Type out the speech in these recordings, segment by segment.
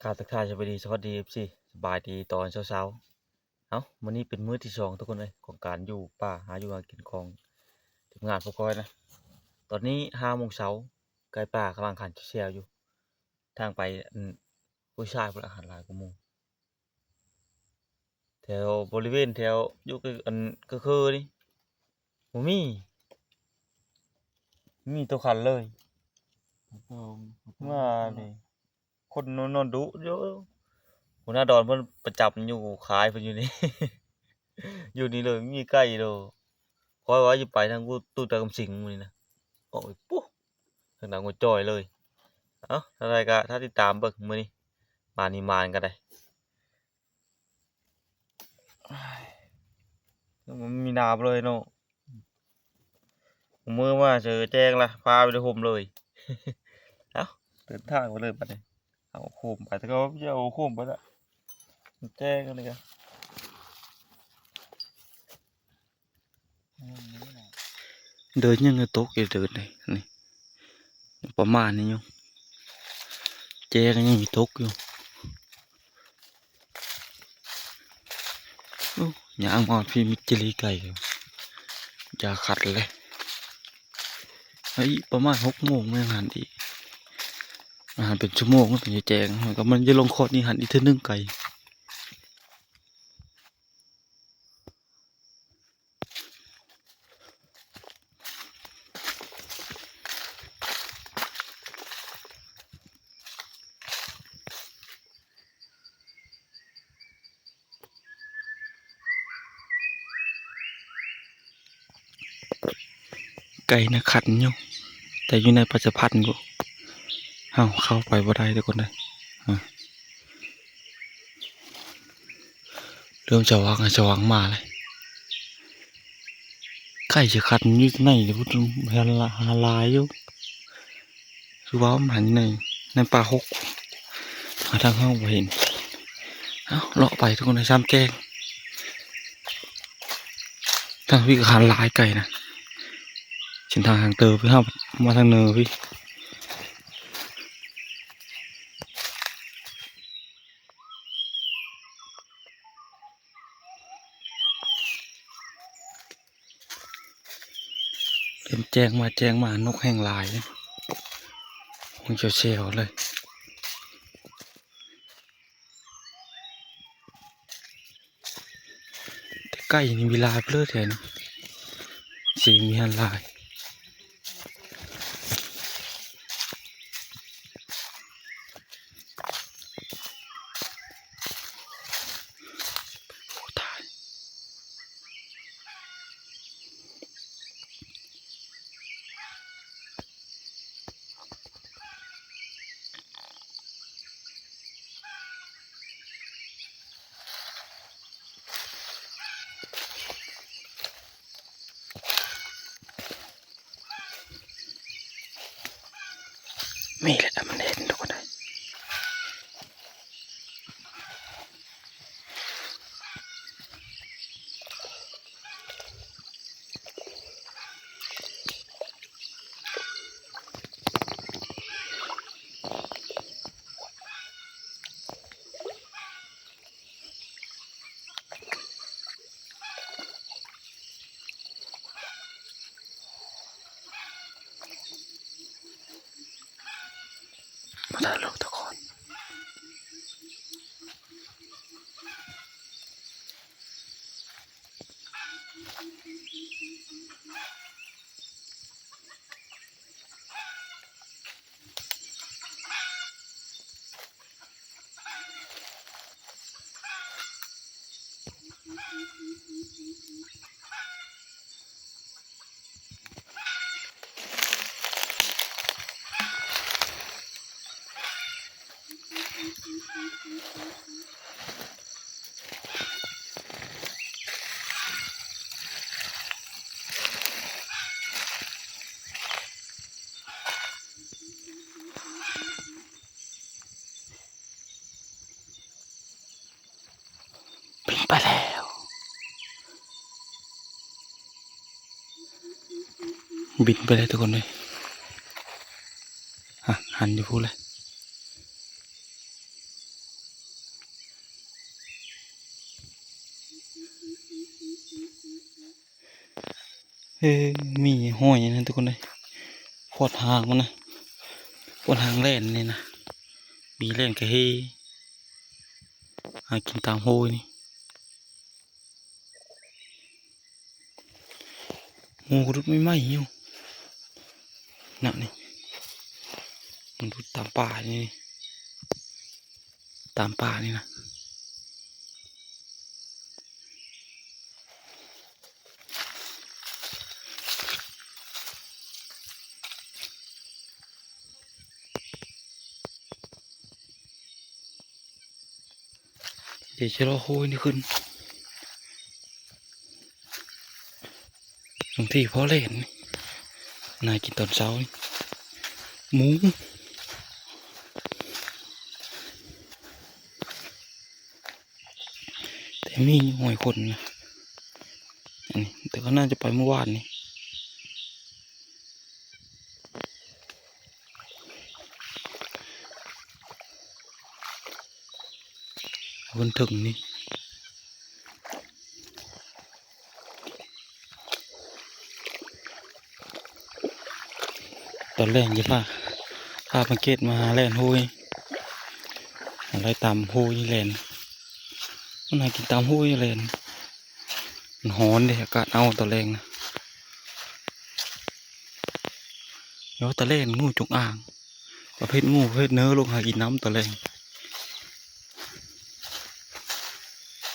ອ່າ ທັກທາຍສະບາຍດີ ສະຫວັດດີ ເອັຟຊີ ສະບາຍດີຕອນເຊົ້າໆ. ເອົ້າ ມື້ນີ້ເປັນມື້ທີສອງທຸກຄົນເອີຍ ຂອງການຢູ່ປ່າ ຫາຢູ່ຫາກິນຂອງທີມງານພວກຂ້ອຍນະ. ຕອນນີ້ຫ້າໂມງເຊົ້າ ໃກ້ປ່າກຳລັງຂັນແຊວຢູ່ ທາງໄປ ອັນ ຫ້ວຍຊາຍພຸ້ນລະ ອາຫານຫຼາຍກວ່າໝູ່. ແຖວບໍລິເວນແຖວຢູ່ ອັນ ກະເຄີນີ້ ບໍ່ມີ ມີໂຕຂັນເລີຍ. ມານີ້ ຄົນນອນດຸຢູ່. ຫົວໜ້າດອນເພິ່ນປະຈຳຢູ່ ຂາຍເພິ່ນຢູ່ນີ້ ຢູ່ນີ້ເລີຍ ມີໄກ່ໂດ. ຂ້ອຍວ່າຊິໄປທາງຕູ້ຕູ້ຕາກຳສິງມື້ນີ້ນະ ອອກໄປປຸ ທາງນັ້ນກໍຈ່ອຍເລີຍ. ເອົ້າ ເທົ່າໃດກໍຖ້າຕິດຕາມເບິ່ງມື້ນີ້ ມານີ້ມານກໍໄດ້. ມັນມີນ້ຳເລີຍເນາະ ມື້ມາເຈີແຈ້ງລະ ພາໄປແຕ່ຫົ່ມເລີຍ. ເອົ້າ ເດີນທາງໄປເລີຍບັດນີ້ ເອົາໂຄມໄປ ແຕ່ກໍເອົາໂຄມໄປລະ ແຈ້ງອັນນີ້ກໍ ເດີນຍັງຕົກຢູ່ ເດີນນີ້ ນີ້ ປະມານນີ້ຢູ່ ແຈ້ກໍຍັງຕົກຢູ່. ໂອ້ ຍ່າງມາພີ້ມິດຈີ່ລີໄກ່ ຢາກຂັດເລີຍ. ເອີຍ ປະມານຫົກໂມງ ມັນຍັງຫັ້ນອີກ ມັນຫັ້ນເປັນຊົ່ວໂມງ ມັນເປັນແຈ້ງ ແລ້ວກໍມັນຈະລົງຄອດນີ້ຫັ້ນອີກເທື່ອໜຶ່ງໄກ່. ໄກ່ນະຂັນຢູ່ ແຕ່ຢູ່ໃນປາສະພັນພຸ້ນ ເຮົາເຂົ້າໄປບໍ່ໄດ້ເດີຄົນເດີ. ເລີ່ມສະຫວ່າງ ສະຫວ່າງມາແລ້ວ ໃກ້ຈະຂັນຢູ່ໃນພຸ້ນ ເຫັນລະ ຫຼາຍຢູ່. ຄືວ່າມັນໃນ ໃນປ່າຮົກ ທາງເຮົາບໍ່ເຫັນ. ເອົ້າ ເລາະໄປທຸກຄົນ ໄດ້ສາມແຈ້ງ ທາງພີ້ກໍຫັນຫຼາຍໄກ່ນະ ເສັ້ນທາງທາງເຕີໄປ ເຮົາມາທາງເນີພີ້. ເປັນແຈ້ງມາແຈ້ງມາ ນົກແຮ່ງຫຼາຍ ຫົວແຊວໆເລີຍ. ແຕ່ໄກ່ນີ້ມີຫຼາຍເລີຍແຖວນີ້ ຊິມີຫັນຫຼາຍ. ນີ້ແຫຼະ ມັນເຫັນທຸກຄົນເອີຍ. ມາຖ່າຍຮູບທຸກຄົນ. ບິນໄປແລ້ວ ບິນໄປແລ້ວທຸກຄົນເອີຍ. ອ່ະ ຫັນຢູ່ພຸ້ນແຫຼະ. ເອີ ມີຫອຍນະທຸກຄົນເອີຍ ພອດຫາງມັນນະ ພອດຫາງແລ່ນນີ້ນະ ມີແລ່ນກະເຮ ຫາກິນຕາມໂຮຍນີ້. ໝູກະດຸດໃໝ່ໆຢູ່ນະນີ້ ມັນດຸດຕາມປ່ານີ້ ຕາມປ່ານີ້ນະ. ດຽວຈະລໍໂຮຍນີ້ຂຶ້ນ ບາງທີພໍແລ່ນ ໜ້າກິນຕອນເຊົ້ານີ້ ໝູ ແຕ່ມີຢູ່ຫ້ອຍຄົນນະ ອັນນີ້ ແຕ່ກໍໜ້າຈະໄປມື້ວານນີ້. ເພິ່ນເຖິງນີ້ ຕອນແລງຊິພາ ພາບັງເກດມາຫາແລ່ນໂຮຍ ໄລ່ຕາມໂຮຍແລ່ນ ມັນຫາກິນຕາມໂຮຍແລ່ນ ມັນຮ້ອນເດ້ ອາກາດເອົາຕອນແລງນະ. ແລ້ວຕາແລງ ງູຈົງອາງ ປະເພດງູ ປະເພດເນີ ລົງຫາກິນນ້ຳຕາແລງ.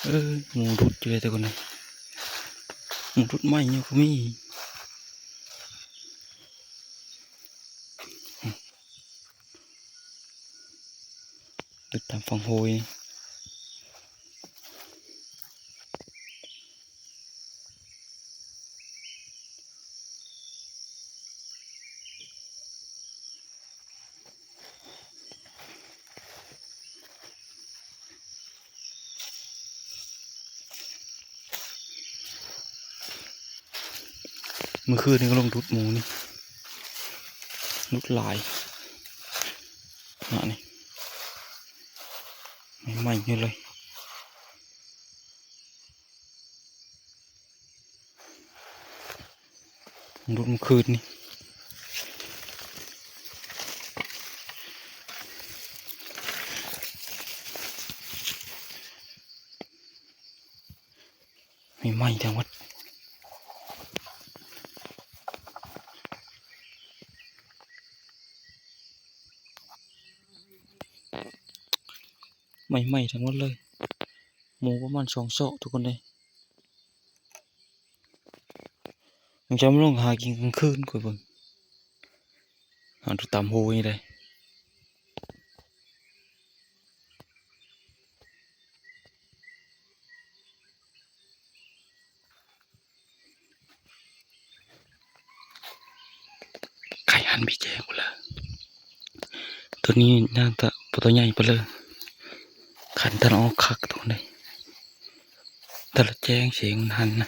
ເອີ ໝູດຸດຢູ່ເດ້ທຸກຄົນເອີຍ ໝູດຸດໃໝ່ຢູ່ກໍມີ. ດຸດຕາມຝັ່ງໂຮຍ. ມື້ຄືນນີ້ກໍລົງດຸດໝູນີ້ ດຸດຫຼາຍນະນີ້ ໃໝ່ໆຢູ່ເລີຍ. ລຸດມື້ຄືນນີ້ ໃໝ່ໆທັງໝົດ ໃໝ່ໆທັງໝົດເລີຍ. ໝູປະມານສອງຊອກທຸກຄົນເອີຍ. ມັນຈະມາລົງຫາກິນກາງຄືນຂ້ອຍເບິ່ງ ຫາຢູ່ຕາມໂຮນີ້ເດ້. ໄກ່ຫັ້ນມີແຈ້ງພຸ້ນລະ ໂຕນີ້ໜ້າຈະບໍ່ໂຕໃຫຍ່ປານໃດ ຄັນຕາອອກຄັກໂຕນີ້ ຕາລະແຈ້ງເສງມັນຫັ້ນນະ.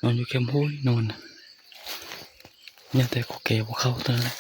ນອນຢູ່ແຄມໂຮຍ ນອນ ຍັງແຕ່ກໍແກ່ບໍ່ເຂົ້າເທົ່ານັ້ນແຫຼະ.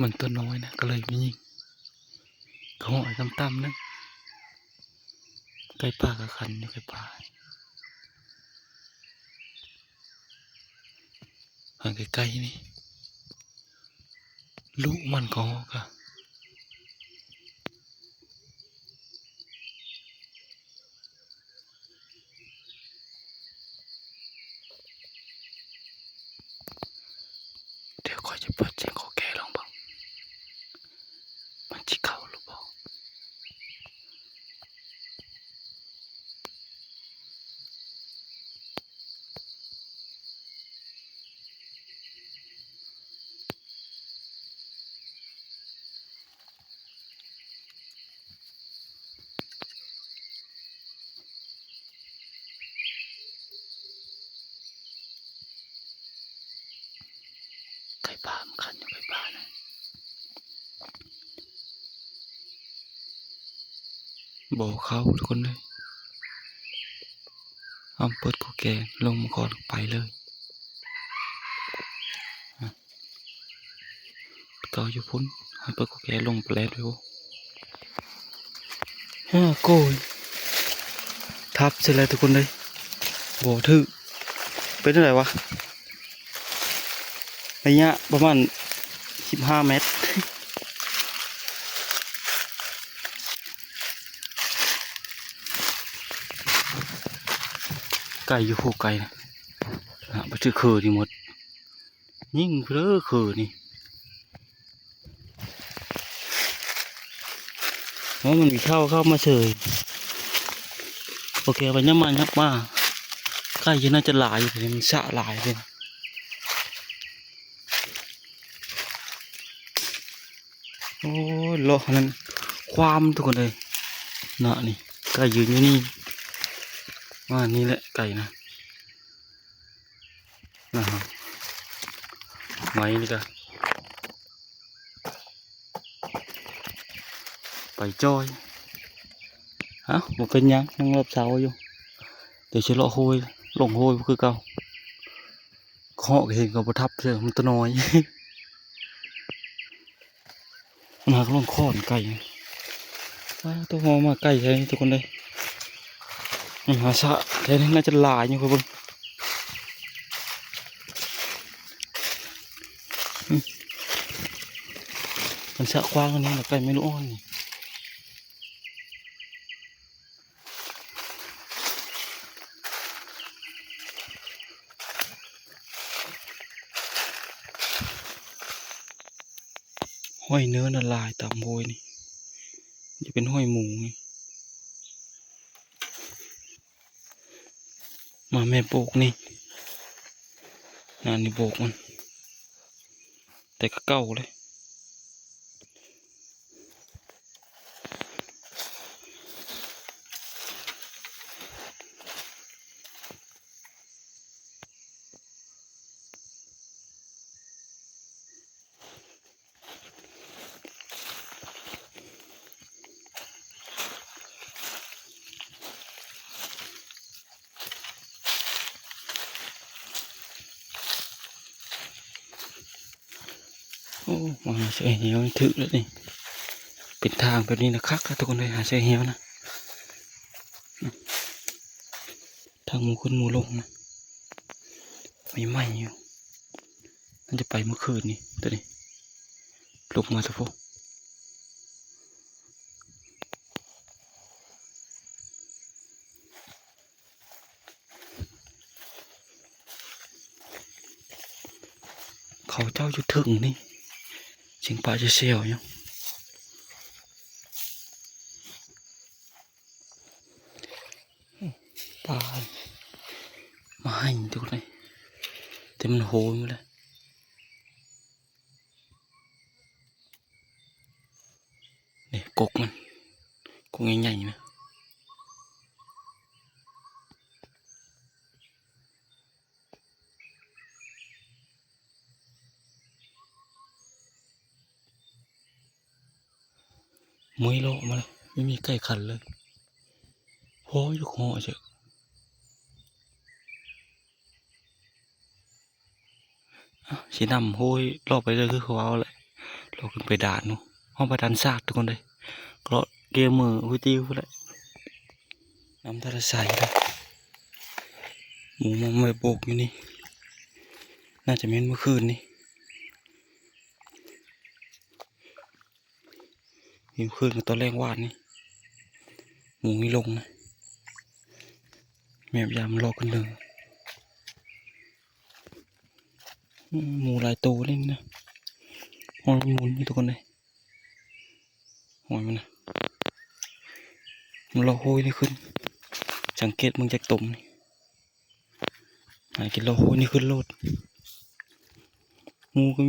ມັນຕົວນ້ອຍນະ ກໍເລີຍມີຍິງ ກໍຮ້ອງຕ່ຳໆນະ. ໄກ່ປ່າກໍຂັນຢູ່ ໄກ່ປ່າ ຫາໃກ້ໆນີ້ ລູກມັນກໍຮ້ອງກະ. ດຽວຂ້ອຍຈະເປີດສຽງກອແກລອງເບິ່ງ ມັນຊິເຂົ້າຫຼືບໍ່. ໄກ່ປ່າມັນຂັນຢູ່ ໄກ່ປ່ານະ. ບໍ່ເຂົ້າທຸກຄົນເອີຍ. ເອົາເປີດກອແກລົງມາກ່ອນ ໄປເລີຍ. ເກົ່າຢູ່ພຸ້ນ ເຮົາເປີດກອແກລົງໄປແລ້ວ. ຮາໂກຍ ທັບໃສ່ແລ້ວທຸກຄົນເອີຍ. ບໍ່ຖືກ ເປັນຈັ່ງໃດວະ? ໄລຍະປະມານສິບຫ້າແມັດ. ໄກຢູ່ ໂຫ ໄກນະ ນະ ໄປຖືກເຄີນີ້ໝົດ. ຍິງເດີເຄີນີ້. ໂອ້ ມັນມີເຂົ້າ ເຂົ້າມາເສີຍ. ໂອເຄ ໄປ ຍັບມາ ຍັບມາ. ໄກ່ຢູ່ ໜ້າຈະຫຼາຍຢູ່ ມັນສະຫຼາຍເດ້. ໂອ້ຍ ເລາະນັ້ນ ຄວາມ ທຸກຄົນເອີຍ. ນະ ນີ້ ໄກ່ຢືນຢູ່ນີ້. ວ່ານີ້ແຫຼະ ໄກ່ນະ. ນະ ໄມ້ນີ້ກະໄປຈ່ອຍ. ເອົ້າ ບໍ່ເປັນຫຍັງ ຍັງລອບເສົາຢູ່. ດຽວຊິເລາະໂຮຍ ລົງໂຮຍຄືເກົ່າ. ເຄາະກໍເຫັນກໍບໍ່ທັບເທື່ອ ມັນຕົວນ້ອຍ. ມັນຫາກະລົງຄ້ອນໄກ່. ວ້າ ຕົວຫົວມາໄກ່ແທ້ນີ້ທຸກຄົນເອີຍ. ມັນຫາສະແທ້ນີ້ ໜ້າຈະຫຼາຍຢູ່ ຂ້ອຍເບິ່ງ. ອືມ ມັນສະຂວາງອັນນີ້ລະ ໄກ່ແມ່ລູກອ່ອນນີ້. ຫ້ອຍເນີນະຫຼາຍຕາມໂພຍນີ້ ຈະເປັນຫ້ອຍໝູນີ້. ມາແມ່ໂບກນີ້ ນານີ້ໂບກມັນ ແຕ່ກະເກົ່າເລີຍ. ໂອ້ ມາຫາເສືອແຫວຖືກແລ້ວນີ້. ເປັນທາງແບບນີ້ນະ ຄັກນະທຸກຄົນເອີຍ ຫາເສືອແຫວນະ. ທາງໝູຂຶ້ນໝູລົງນະ ໃໝ່ໆຢູ່. ມັນຈະໄປມື້ຄືນນີ້ ໂຕນີ້ ລົງມາແຕ່ພຸ້ນ. ເຂົາເຈົ້າຢູ່ເທິງນີ້ ຊິງປາຈະແຊວຢູ່. ປາມາໃຫ້ທຸກຄົນເອີຍ ແຕ່ມັນໂຮຍໝົດແລ້ວ. ນີ້ກົກມັນ ກົກໃຫຍ່ໆນະ. ເມື່ອຍເລາະມາແລ້ວ ບໍ່ມີໄກ່ຂັນເລີຍ. ໂອ້ຍ ຢູ່ເຫາະເຈີ ອາ ຊິນຳໂຮຍເລາະໄປເລີຍ ຄືເຂົາເວົ້າແຫຼະ ດອກຂຶ້ນໄປດານເນາະ ເຮົາໄປດານສາດທຸກຄົນເດີ ເລາະເກມເມີຫຸຍຕິວພຸ້ນແຫຼະ ນ້ຳທະລະໄຊເດີ ໝູມາໄວ້ໂບກຢູ່ນີ້ ໜ້າຈະແມ່ນມື້ຄືນນີ້. ມີຄືນກັບຕອນແລງວານນີ້ ໝູມີລົງນະ ແມບຢາມມັນເລາະຂຶ້ນເດີ ອືມ ໝູຫຼາຍໂຕເດ້ນະ ຫ້ອຍມັນໝູນຢູ່ທຸກຄົນເອີຍ ຫ້ອຍມັນນະ ມັນເລາະໂຮຍນີ້ຂຶ້ນ ສັງເກດເບິ່ງຈາກຕົມນີ້. ຫາກິນເລາະໂຮຍນີ້ຂຶ້ນໂລດ ໝູກໍ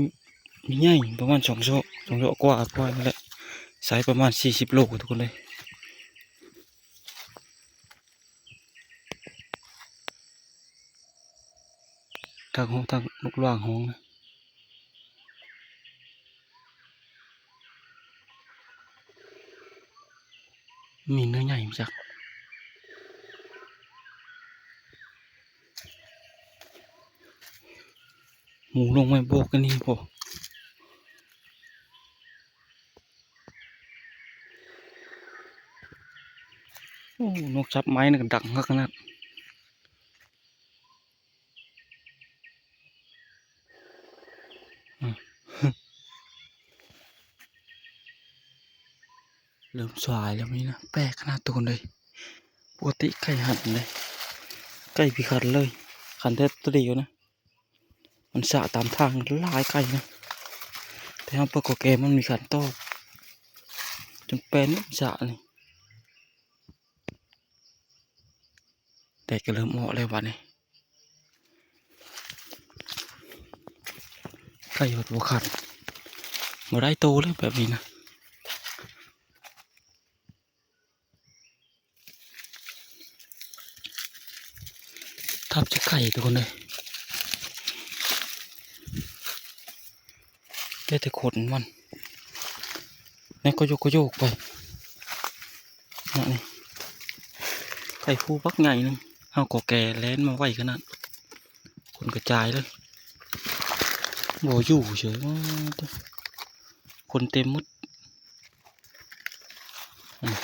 ມີໃຫຍ່ປະມານສອງຊອກ ສອງຊອກກວ່າ ປະມານນັ້ນແຫຼະ ໄຊປະມານສີ່ສິບໂລທຸກຄົນເອີຍ ທັງ ທັງນົກລວາງຮ້ອງນະ. ມີເນື້ອໃຫຍ່ບໍ່ຈັກ ໝູລົງມາໂບກກັນນີ້ພຸ້ນ ໂອ້ ນົກຈັບໄມ້ນີ້ກໍດັງຄັກຂະໜາດ. ອືມ ເລີ່ມສາຍແລ້ວນີ້ນະ ແປກຂະໜາດທຸກຄົນເອີຍ ປົກກະຕິໄກ່ຫັນເດ້ ໄກ່ພິຂັນເລີຍ ຂັນແຕ່ໂຕດຽວນະ ມັນສະຕາມທາງຫຼາຍໄກ່ນະ ແຕ່ເຮົາເປີດກະແກມັນມີຂັນຕອບ ຈົນແປນສະນີ້. ແດດກໍເລີ່ມອອກແລ້ວບັດນີ້ ໄກ່ຫອດບໍ່ຂັນ ບໍ່ໄດ້ໂຕເລີຍແບບນີ້ນະ ທັບຈະໄກ່ທຸກຄົນເອີຍ. ໄດ້ແຕ່ຂົນມັນ ແລ້ວກໍໂຍກ ກໍໂຍກໄປ ນະ ນີ້ ໄກ່ພູບັກໃຫຍ່ໜຶ່ງ ເອົາກໍແກ່ແລ່ນມາໄວຂະໜາດ ຂົນກະຈາຍເລີຍ ບໍ່ຢູ່ເສີຍ ຂົນເຕັມໝົດ ອືມ.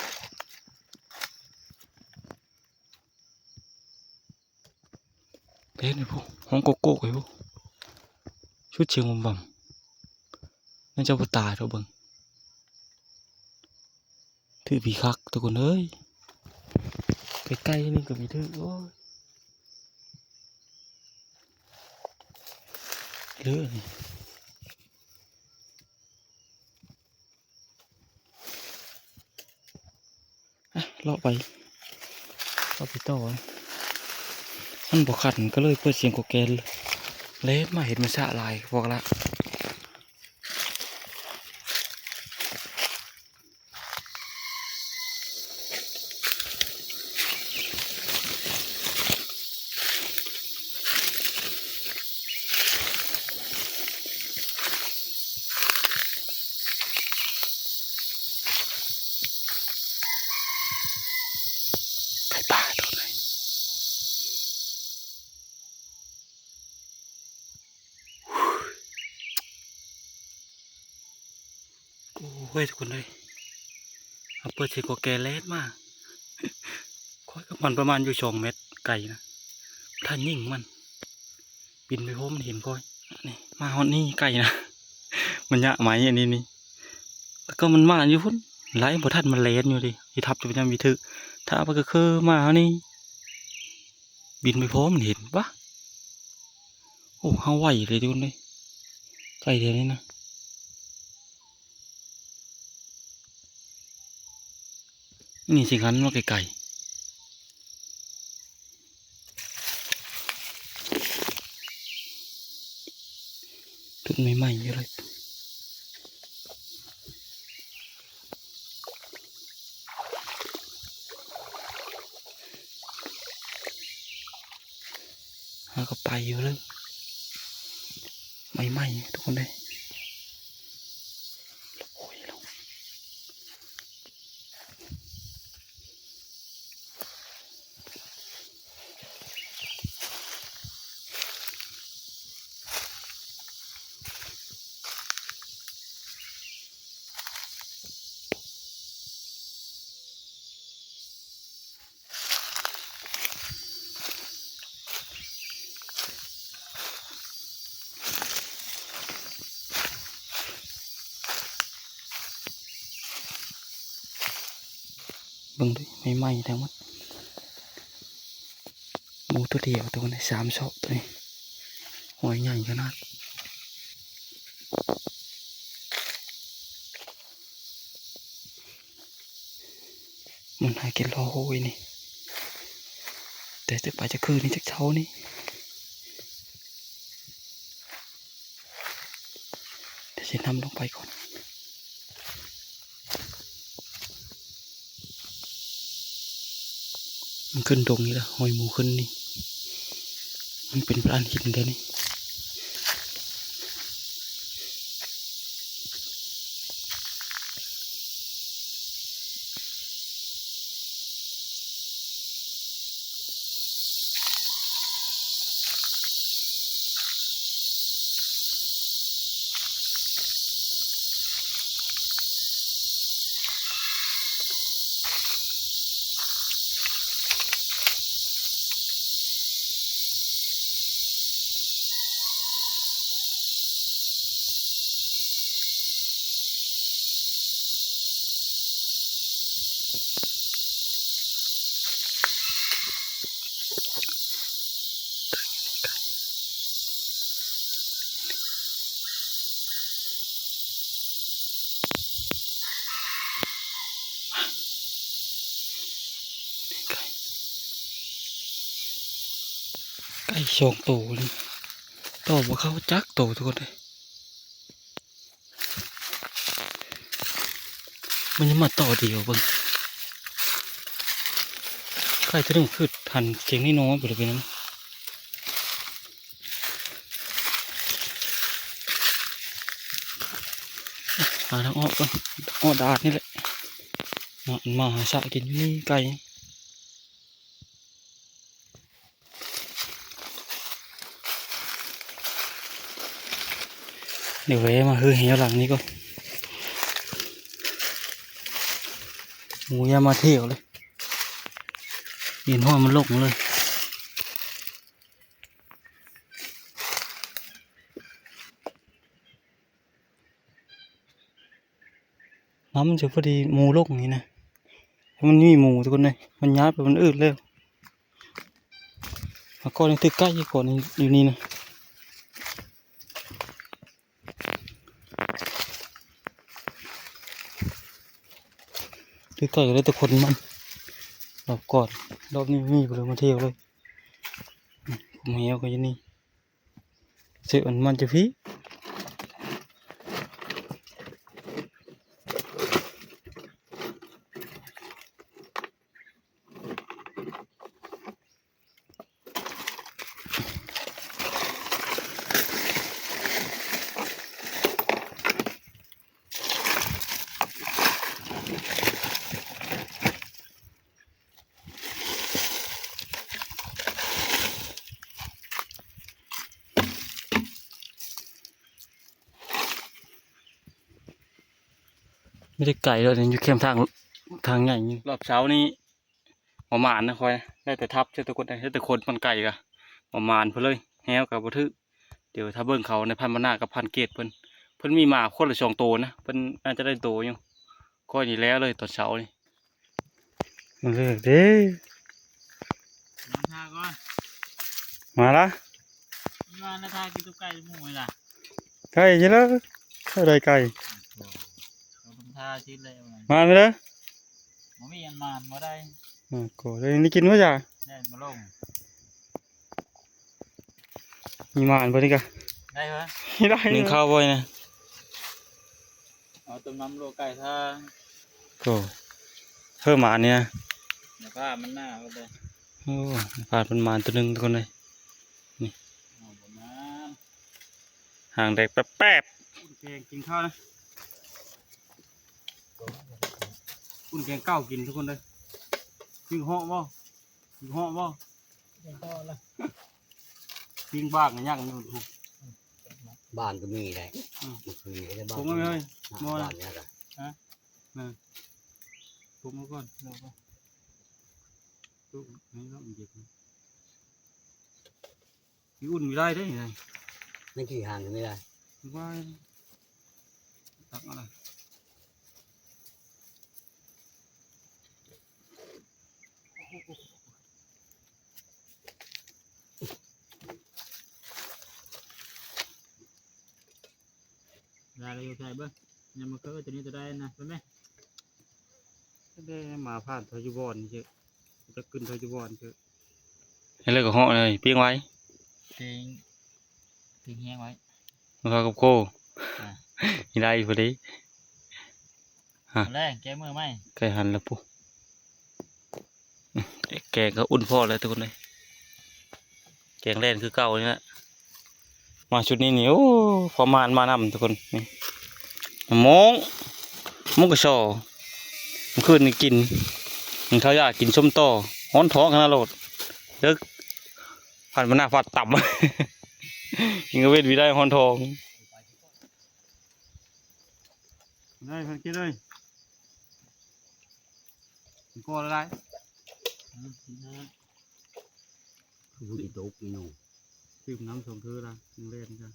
ເຫັນຢູ່ພຸ້ນ ຮ້ອງໂກໂກ້ຢູ່ພຸ້ນ ຊຸດສຽງບຳບຳ ຍັງຈະບໍ່ຕາຍດອກເບິ່ງ ຖືກຜີຄັກທຸກຄົນເອີຍ ໃກ້ໆນີ້ກໍມີຖືກ ໂອ້ຍ ເລີະນີ້. ອະ ເລາະໄປ ເລາະໄປຕໍ່ ມັນບໍ່ຂັນ ກໍເລີຍເປີດສຽງກອແກ ແລ່ນມາເຫັນມັນສະຫຼາຍພວກລະ. ໄກ່ປ່າຕົວໃດ ໂອ້ຍ ທຸກຄົນເອີຍ ເຮົາເປີດສຽງກອແກແລ່ນມາ ຂ້ອຍກັບມັນປະມານຢູ່ສອງແມັດໄກນະ ທ່ານຍິງມັນ ບິນໄປພໍມັນເຫັນຂ້ອຍ ນີ້ ມາຮອດນີ້ໄກນະ ມັນຍະໄມ້ອັນນີ້ນີ້ ແລ້ວກໍມັນມາຢູ່ພຸ້ນ ໄລ່ບໍ່ທັນ ມັນແລ່ນຢູ່ເດ ຊິທັບຈະໄປຍາມມີຖືກ ຖ້າມັນກໍຄືມາເຮົານີ້ ບິນໄປພໍມັນເຫັນ ປະ ໂອ້ ເຮົາໄວເລີຍທຸກຄົນເອີຍ ໄກ່ແຖວນີ້ນະ ນີ້ຊິຫັນມາໄກໆ ຕົ້ນໃໝ່ໆຢູ່ເລີຍ ຫາກໍໄປຢູ່ເລີຍ ໃໝ່ໆ ທຸກຄົນເອີຍ ໂອ້ຍ ໂ ເບິ່ງດູ ໃໝ່ໆທັງໝົດ ໝູໂຕດຽວ ໂຕນີ້ສາມຊອກ ໂຕນີ້ ຫອຍໃຫຍ່ຂະໜາດ. ມັນຫາກິນລໍໂຫຍນີ້ ແຕ່ຈະໄປຈັກຄືນນີ້ ຈັກເຊົ້ານີ້ ດຽວຊິນຳລົງໄປກ່ອນ. ມັນຂຶ້ນດົງນີ້ລະ ຮອຍໝູຂຶ້ນນີ້ ມັນເປັນລານຫີນແຖວນີ້. ໄກ່ສອງໂຕນີ້ ຕໍ່ບໍ່ເຂົ້າຈັກໂຕ ທຸກຄົນເອີຍ. ມັນຍັງມາຕໍ່ດຽວເບິ່ງ ໄກ່ໂຕໜຶ່ງຄືຫັນເກງໃນນອນໄປເລີຍ ເປັນຫຍັງ? ຫາທາງອອກກ່ອນ ອອກດາດນີ້ແຫຼະ ເນາະ ມາຫາສະກິນຢູ່ນີ້ໄກ່. ດຽວແວະມາຮືແຮວຫຼັງນີ້ກ່ອນ ໝູຢ່າມາທ່ຽວເລີຍ ເຫັນຮອດມັນລົງເລີຍ. ນ້ຳຈະພໍດີໝູລົງນີ້ນະ ມັນມີໝູທຸກຄົນເອີຍ ມັນຍາດໄປ ມັນອືດແລ້ວ. ມາກ່ອນນີ້ຖືກໄກ່ກ່ອນ ຢູ່ນີ້ນະ ຖືກໄກ່ກໍໄດ້ແຕ່ຄົນມັນ ລອບກ່ອນ ລອບນີ້ມີຜູ້ໃດມາທ່ຽວເລີຍ. ແມວກໍຢູ່ນີ້ ເສຍອັນມັນຈະພີ້. ມີແຕ່ໄກ່ໂລດນີ້ ຢູ່ແຄມທາງ ທາງໃຫຍ່ນີ້. ລອບເຊົ້ານີ້ບໍ່ໝານນະຂ້ອຍ ໄດ້ແຕ່ທັບເຈົ້າຕະກົດ ໄດ້ແຕ່ຂົນ ປານໄກ່ກະບໍ່ໝານເພິ່ນເລີຍ ແຮວກະບໍ່ຖືກ. ດຽວຖ້າເບິ່ງເຂົາໃນພັນບັນນາກັບພັນເກດເພິ່ນ ເພິ່ນມີໝາຄົນລະສອງໂຕນະ ເພິ່ນໜ້າຈະໄດ້ໂຕຢູ່. ຂ້ອຍນີ້ແລ້ວເລີຍຕອນເຊົ້ານີ້ ມັນເລີກເດ້ ມາທາກ່ອນ ມາລະ ມາລະ ທາກິນຕຸບໄກ່ໝູ່ລະ ໄກ່ຊິລະ ເທົ່າໃດໄກ່ ໂອ້ ເຂົາຕ້ອງທາຊິແລ້ວ ມາເດີ ບໍ່ມີອັນມານບໍ່ໄດ້ ອື ກໍໄດ້ ໄດ້ກິນບໍ່ຈ້າ ແລ່ນບໍ່ລົງ. ມີໝານບໍ່ນີ້ກະ ໄດ້ເວີ ໄດ້ ໜຶ້ງເຂົ້າບໍ່ນີ້ນະ ເອົາຕົ້ມນ້ຳລົວກໄກ່ທາ ໂອ້ ເພີ່ມໝານນີ້ນະ ແລ້ວພາມັນໜ້າເອົາໄປ ໂອ້ ພາເພິ່ນໝານໂຕໜຶ່ງທຸກຄົນເອີຍ ນີ້ ເອົາບໍ່ມາ ຫາງແດງແປບໆ ອຸ່ນແກງກິນເຂົ້ານະ ອຸ່ນແກງເຂົ້າກິນທຸກຄົນເດີ ກິນເຫາະບໍ່ ກິນເຫາະບໍ່ ກິນເຫາະລະ ປີ້ງບາກຍັງຢູ່ ບ້ານກໍມີໄດ໋ ອືມ ເມື່ອຄືນນີ້ກໍໄດ້ບ້ານ ຜົມກໍມີເຮີ້ຍ ອ່າ ບໍ່ນະ ບ້ານນີ້ກະ ຮະ ເອີ ຜົມເອົາກ່ອນ ເອົາກ່ອນ ຕຸກໃຫ້ລະມັນເຢັບ ຊິອຸ່ນບໍ່ໄດ້ເດ້ນີ້ ມັນຂີ້ຫານກໍບໍ່ໄດ້ ບໍ່ໄດ້ ຕັກເອົາລະ ອືມ ໄດ້ແລ້ວ ຢູ່ໃສ່ເບິ່ງ ຍາມມື້ຄືນ ຕົວນີ້ຕົວໃດນະ ໄປແມ່ ໄດ້ມາຜ່ານເຂົາຢູ່ບ່ອນເຊີ ຈະຂຶ້ນເຂົາຢູ່ບ່ອນເຊີ ເຮັດແລ້ວກໍເຫາະເລີຍ ປີ້ງໄວ້ ປີ້ງ ປີ້ງແຫ້ງໄວ້ ມາເຂົ້າກັບໂຄ ອ່າ ນີ້ໄດ້ພໍດີ ຮະ ແລງແກ້ເມື່ອຍໄໝ ໃກ້ຫັນແລ້ວປຸ ແກງກໍອຸ່ນພໍແລ້ວທຸກຄົນເອີຍ ແກງແລ່ນຄືເກົ່ານີ້ແຫຼະ ມາຊຸດນີ້ນີ້ ໂອ້ ພໍມານມານຳທຸກຄົນ ນີ້ ໝໍງ ໝູກກະຊໍ ມື້ຄືນນີ້ກິນ ກິນເຂົ້າຢາກ ກິນສົ້ມຕໍ່ ຮ້ອນທ້ອງຂະໜາດໂລດ ເລິກ ພັນມາໜ້າຟາດຕຳ ກິນກາງເວັນບໍ່ໄດ້ ຮ້ອນທ້ອງ ໄດ້ ເພິ່ນກິນເລີຍ ກິນກ່ອນລະໄດ້ ອືມ ກິນເລີຍ ຄືບໍ່ໄດ້ຕົກນີ້ເນາະ ຕື່ມນ້ຳສອງເທື່ອລະ ຍັງແລ່ນກະ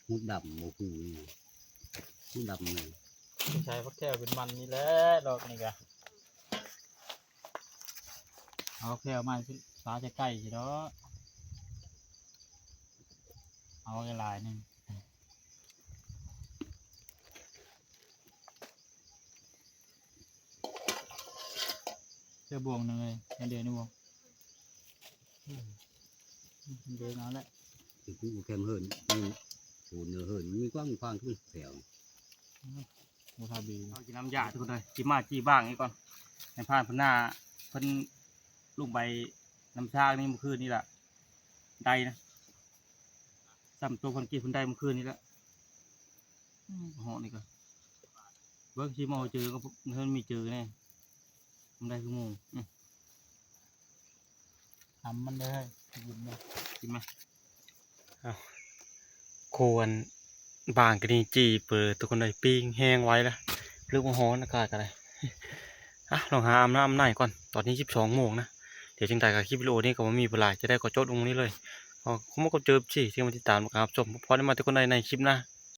ໝູດດຳບໍ່ຄືນີ້ ໝູດດຳນີ້ ໃສ່ຜັກແຂ້ວເປັນມັນນີ້ແຫຼະ ດອກນີ້ກະ ເອົາແຂ້ວມາ ປາໃສ່ໄກ່ຊິດອກ ເອົາຫຼາຍໆໜຶ່ງ ເສື້ອບ່ວງໜຶ່ງເລີຍ ອັນດຽວນີ້ບໍ່ ອືມ ເດີນເອົາແຫຼະ ຄືກູແຄມເຫີນ ອືມ ໂຫ ເນີເຫີນມີກວ້າງຂວາງທຸກແຖວ ອືມ ບໍ່ທາບີ ເຮົາຊິນຳຢາທຸກຄົນເດີ ຊິມາຈີ້ບ້າງນີ້ກ່ອນ ໃຫ້ຜ່ານເພິ່ນໜ້າ ເພິ່ນລົງໄປນ້ຳຊາກນີ້ມື້ຄືນນີ້ລະ ໄດ້ນະ ຊ້ຳໂຕເພິ່ນກີ້ເພິ່ນໄດ້ມື້ຄືນນີ້ລະ ອືມ ເຫາະນີ້ກໍ ເບິ່ງຊິມາເຈີກໍ ເພິ່ນມີເຈີແດ່ ມັນໄດ້ຄືໝູ່ ອືມ ອຳມັນເດີ ກິນເດີ ກິນມາ ອ້າວ ໂຄອັນບາງກະນີ້ຈີ່ເປີ ທຸກຄົນເອີຍ ປີ້ງແຫ້ງໄວລະ ເລິກມາຮ້ອນ ອາກາດກໍໄດ້ ອ່ະ ລອງຫາອາບນ້ຳໃນກ່ອນ ຕອນນີ້ສິບສອງໂມງນະ ດຽວຈັ່ງໃດກໍຄລິບວິດີໂອນີ້ກໍບໍ່ມີຫຼາຍ ຈະໄດ້ຂໍຈົບລົງນີ້ເລີຍ ຂໍຂອບໃຈເອັຟຊີ ທີ່ມາຕິດຕາມ ແລະ ຮັບຊົມ ພົບກັນໃໝ່ທຸກຄົນໃນຄລິບໜ້າ